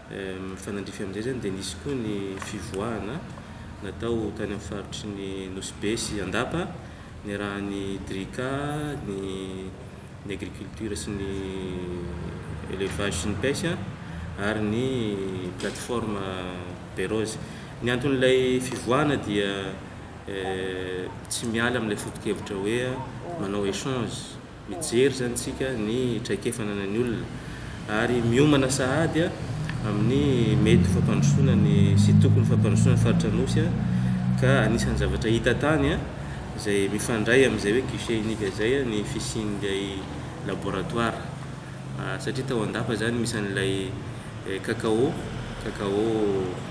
Mifanandrify amin'izay izany dia nisy koa ny fivoahana natao tany amin'ny faritry ny Nosy Be sy Andapa, niarahan'ny DRICA, ny ny agriculture sy ny élevage sy ny pêche ary ny plateforme Bérose. Ny anton'ilay fivoahana dia tsy miala amin'ilay foto-kevitra hoe manao échange, mijery izany isika ny traikefa ananan'ny olona ary miomana sahady amin'ny mety ho fampandrosoana ny sy tokony ho fampandrosoana ny faritra Anosy ka anisan'ny zavatra hita tany izay mifandray amin'izay hoe guichet unique izay ny fisian'ilay laboratoire satria tao Andapa izany misy an'ilay cacao, cacao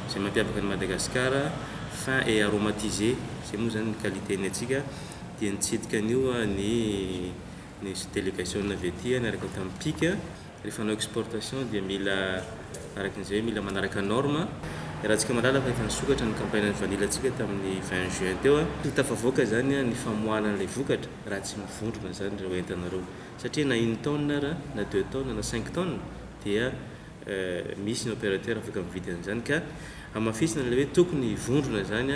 izay mampiavaka an'i Madagasikara, fin et aromatisé, izay moa izany ny qualité-ny antsika, dia nitsidika an'io ny ny délégation avy aty niaraka tamin'ny PIC. Rehefa hanao exportation dia mila araka an'izay hoe mila manaraka norme. Iarahantsika mahalala fa efa nisokatra ny campagne ny vanille antsika tamin'ny 20 juin teo. Tsy ho tafavoaka izany ny famoahana an'ilay vokatra raha tsy mivondrona izany ireo entana ireo. Satria na une tonne ara, na deux tonnes, na cinq tonnes dia misy ny opérateur afaka mividy an'izany. Ka hamafisina ilay hoe tokony hivondrona izany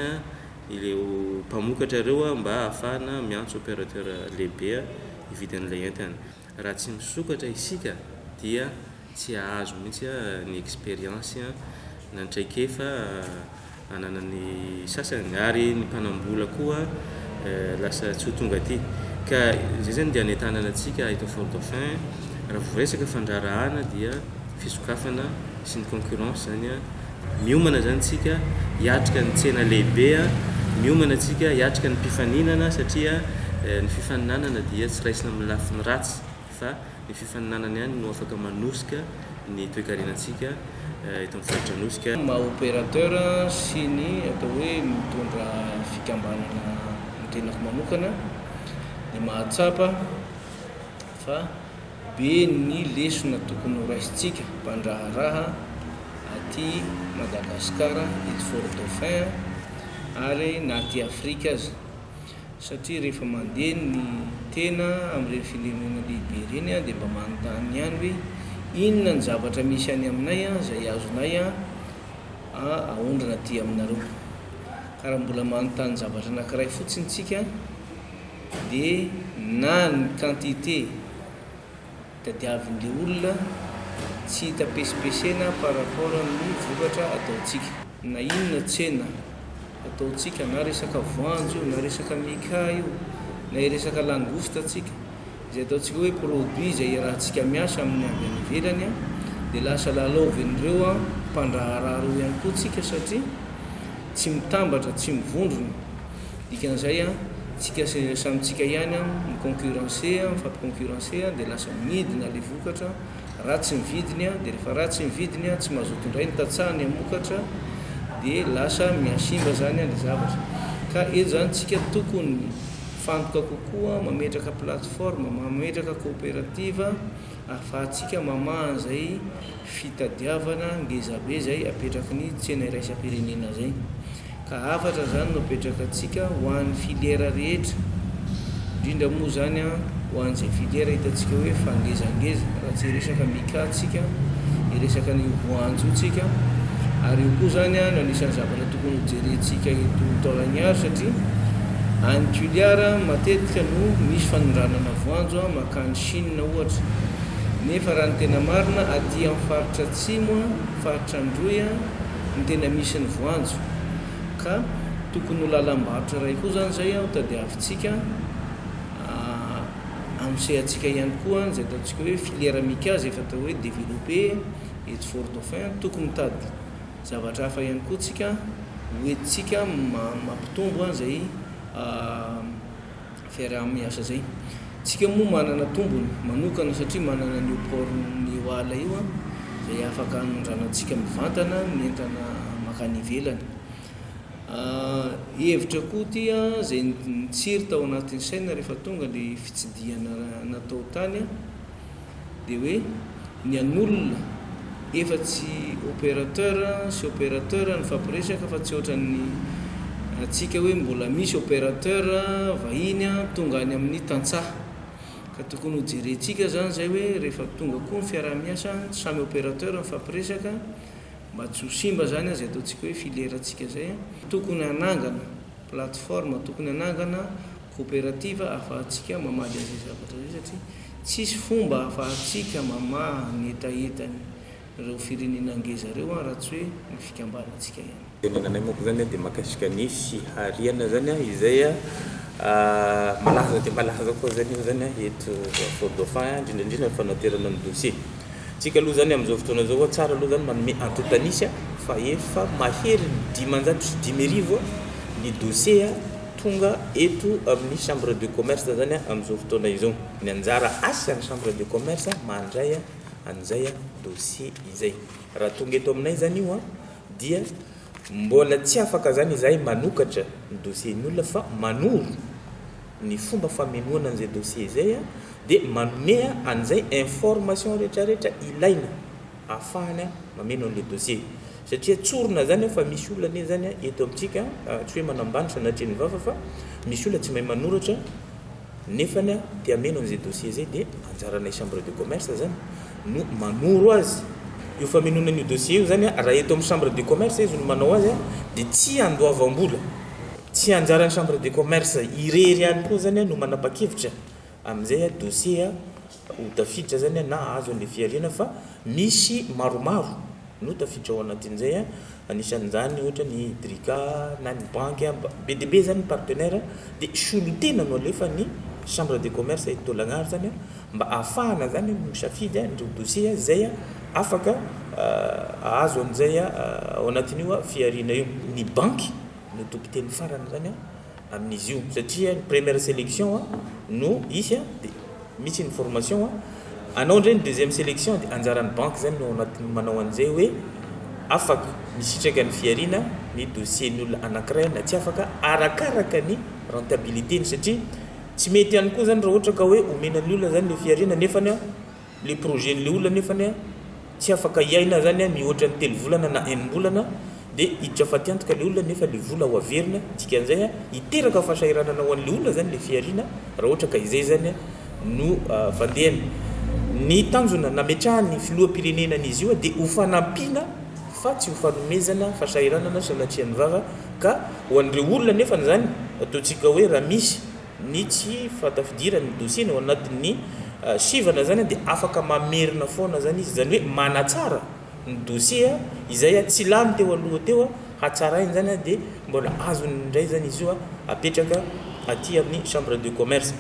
ireo mpamokatra ireo mba hahafahana miantso opérateur lehibe hividy an'ilay entana. Raha tsy misokatra isika dia tsy hahazo mihitsy ny expérience na ny traikefa ananan'ny sasany ary ny mpanam-bola koa lasa tsy ho tonga aty. Ka izay zany dia anentanana antsika eto Fort Dauphin, raha vao resaka fandraharahana dia fisokafana sy ny concurrence zany, miomana zany tsika hiatrika ny tsena lehibe, miomana tsika hiatrika ny mpifaninana satria ny fifaninanana dia tsy raisina amin'ny lafiny ratsy fa ny fifaninanana ihany no afaka manosika ny toekarenantsika eto amin'ny faritra Anosy ka. Maha opérateur sy ny atao hoe mitondra fikambanana ny tenako manokana dia mahatsapa fa Be ny lesona tokony ho raisintsika mpandraharaha aty Madagascar, eto Fort Dauphin ary na aty Afrika aza satria rehefa mandeha ny tena amin'ireny firenena lehibe ireny dia mba manontany ihany hoe inona ny zavatra misy any aminay izay azonay aondrana aty aminareo. Ka raha mbola manontany zavatra anankiray fotsiny tsika dia na ny quantité tadiavin'le olona tsy hita pesipesena par rapport amin'ny vokatra ataontsika. Na inona tsena ataontsika na resaka voanjo io na resaka mica io na hiresaka langouste tsika, izay ataontsika hoe produit izay iarahantsika miasa amin'ny avy any ivelany dia lasa lalaovin'ireo mpandraharaha ireo ihany koa tsika satria tsy mitambatra, tsy mivondrona. Dikan'izay an, tsika samy tsika ihany an, mi-concurrencer an, mifampi-concurrencer an, dia lasa midina ilay vokatra, ratsy ny vidiny an, dia rehefa ratsy ny vidiny an, tsy mazoto indray ny tantsaha ny hamokatra, dia lasa mihasimba izany an ilay zavatra. Ka eto izany tsika tokony mifantoka kokoa, mametraka plateforme, mametraka coopérative ahafahantsika mamaha an'izay fitadiavana ngezabe izay apetraky ny tsena iraisam-pirenena izay. Ka hafatra izany no apetraka antsika ho an'ny filière rehetra, indrindra moa izany ho an'izay filière hitantsika hoe fa ngezangeza, raha tsy hiresaka mica tsika, hiresaka an'io voanjo io tsika, ary io koa izany no anisan'ny zavatra tokony ho jerentsika eto Taolagnaro satria any Toliara matetika no misy fanondranana voanjo mankany Chine ohatra, nefa raha ny tena marina aty amin'ny faritra atsimo, faritra Androy, no tena misy ny voanjo ka tokony ho lalam-barotra iray koa izany izay ho tadiavintsika hamosehantsika ihany koa izay ataontsika hoe filière mica izay efa atao hoe développé eto Fort Dauphin, tokony mitady zavatra hafa ihany koa tsika hoentintsika mampitombo an'izay Fiaraha-miasa zay. Tsika moa manana tombony manokana satria manana an'io port Nioala io izay afaka hanondranantsika mivantana ny entana mankany ivelany. Hevitra koa ity izay nitsiry tao anatin'ny saina rehefa tonga ilay fitsidihana natao tany. dia hoe ny an'olona efa tsy opérateur sy opérateur nifampiresaka fa tsy ohatran'ny antsika hoe mbola misy opérateur vahiny tonga any amin'ny tantsaha ka tokony ho jerentsika zany zay hoe rehefa tonga koa ny fiaraha-miasa samy opérateur mifampiresaka. Mba tsy ho simba izany izay ataontsika hoe filière-ntsika izay, tokony hanangana plateforme, tokony hanangana coopérative ahafahantsika mamaly an'izay zavatra izay satria tsisy fomba ahafahantsika mamaha ny hetahetan'ireo firenena ngeza ireo raha tsy hoe ny fikambanantsika ihany. Tenenanay manko zany dia mahakasika ny fihariana zany izay malaza dia malaza koa zany io zany eto Fort Dauphin, indrindra indrindra ny fanaterana ny dossier. Tsika aloha zany amin'izao fotoana izao tsara aloha zany manome antontan'isa fa efa mahery ny 550 ny dossier tonga eto amin'ny chambre de commerce zany amin'izao fotoana izao. Ny anjara asan'ny chambre de commerce mandray an'izay dossier izay. Raha tonga eto aminay zany io dia mbola tsy afaka zany izahay manokatra ny dossier-n'ny olona fa manoro ny fomba famenoana an'izay dossier izay dia manome an'izay information rehetrarehetra ilaina ahafahana mameno an'ilay dossier. Satria tsorina zany fa misy olona anie zany eto amintsika, tsy hoe manambany sanatria ny vava fa misy olona tsy mahay manoratra nefany te hameno an'izay dossier izay dia anjaranay chambre de commerce zany no manoro azy. Io famenoana an'io dossier io zany raha eto amin'ny chambre de commerce izy no manao azy dia tsy andoavam-bola. Tsy anjaran'ny chambre de commerce irery ihany koa zany no manapa-kevitra amin'izay dossier ho tafiditra zany na hahazo an'ilay fihariana fa misy maromaro no tafiditra ao anatin'izay, anisan'izany ohatra ny DRICA na ny banky, be dia be zany ny partenaire dia solontena no alefan'ny chambre de commerce eto Taolagnaro zany mba ahafahana zany misafidy an'ireo dossier izay afaka hahazo an'izay ao anatin'io fihariana io. Ny banky no tompon-teny farany zany amin'izy io satria ny première sélection no hisy dia misy ny formation anao indray ny deuxième sélection dia anjaran'ny banky zany no ao anatin'ny manao an'izay hoe afaka misitraka ny fihariana ny dossier-n'ny olona anankiray na tsy afaka arakaraka ny rentabilité-ny satria tsy mety ihany koa zany raha ohatra ka hoe omena ny olona zany le fihariana nefany le projet-n'le olona nefany tsy afaka hiaina zany mihoatra ny 3 volana na 6-bolana dia hiditra fatiantoka le olona nefa le vola ho averina, dikan'izay hiteraka fahasahiranana ho an'le olona zany le fihariana raha ohatra ka izay zany no fandehany. Ny tanjona nametrahan'ny filoham-pirenena an'izy io dia ho fanampiana fa tsy ho fanomezana fahasahiranana sanatrian'ny vava ka ho an'ireo olona nefany zany ataontsika hoe raha misy ny tsy fahatafidiran'ny dossier-ny ao anatin'ny sivana zany dia afaka mamerina foana zany izy, izany hoe manatsara ny dossier izay tsy lany teo aloha teo hatsarainy zany dia mbola azony indray zany izy io apetraka aty amin'ny chambre de commerce.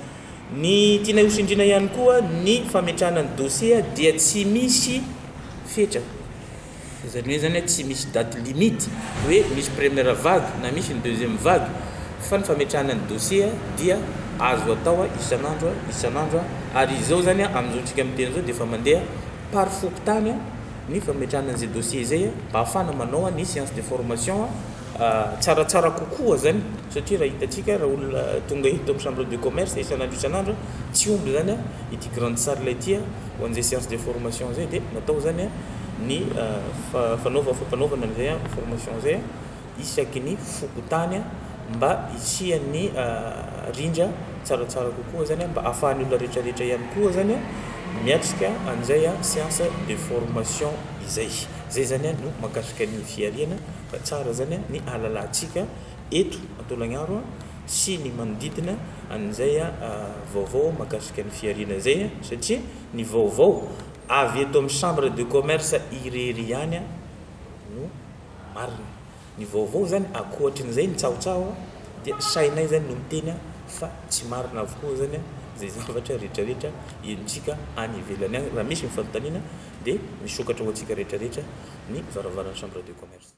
Ny tianay hosindriana ihany koa ny fametrahana ny dossier dia tsy misy fetra. Izany hoe zany tsy misy date limite hoe misy première vague na misy ny deuxième vague fa ny fametrahana ny dossier dia azo atao isan'andro isan'andro ary izao zany amin'izao tsika miteny izao dia efa mandeha par fokontany ny fametrahana an'izay dossier izay mba ahafahana manao ny séance de formation tsaratsara kokoa zany satria raha hitantsika raha olona tonga eto amin'ny chambre de commerce isan'andro isan'andro tsy omby zany ity grande salle ity ho an'izay séance de formation izay dia natao zany ny fanaova fampanaovana an'izay formation izay isaky ny fokontany mba hisian'ny rindra tsaratsara kokoa zany mba ahafahan'ny olona rehetrarehetra ihany koa zany miatrika an'izay séance de formation izay. Izay zany no mahakasika ny fihariana fa tsara zany ny ahalalantsika eto Taolagnaro sy ny manodidina an'izay vaovao mahakasika ny fihariana izay satria ny vaovao avy eto amin'ny chambre de commerce irery ihany no marina. Ny vaovao zany ankoatrin'izay ny tsahotsaho dia sahinay zany no miteny fa tsy marina avokoa zany izay zavatra rehetrarehetra henontsika any ivelany any. Raha misy ny fanontaniana dia misokatra ho antsika rehetrarehetra ny varavaran'ny chambre de commerce.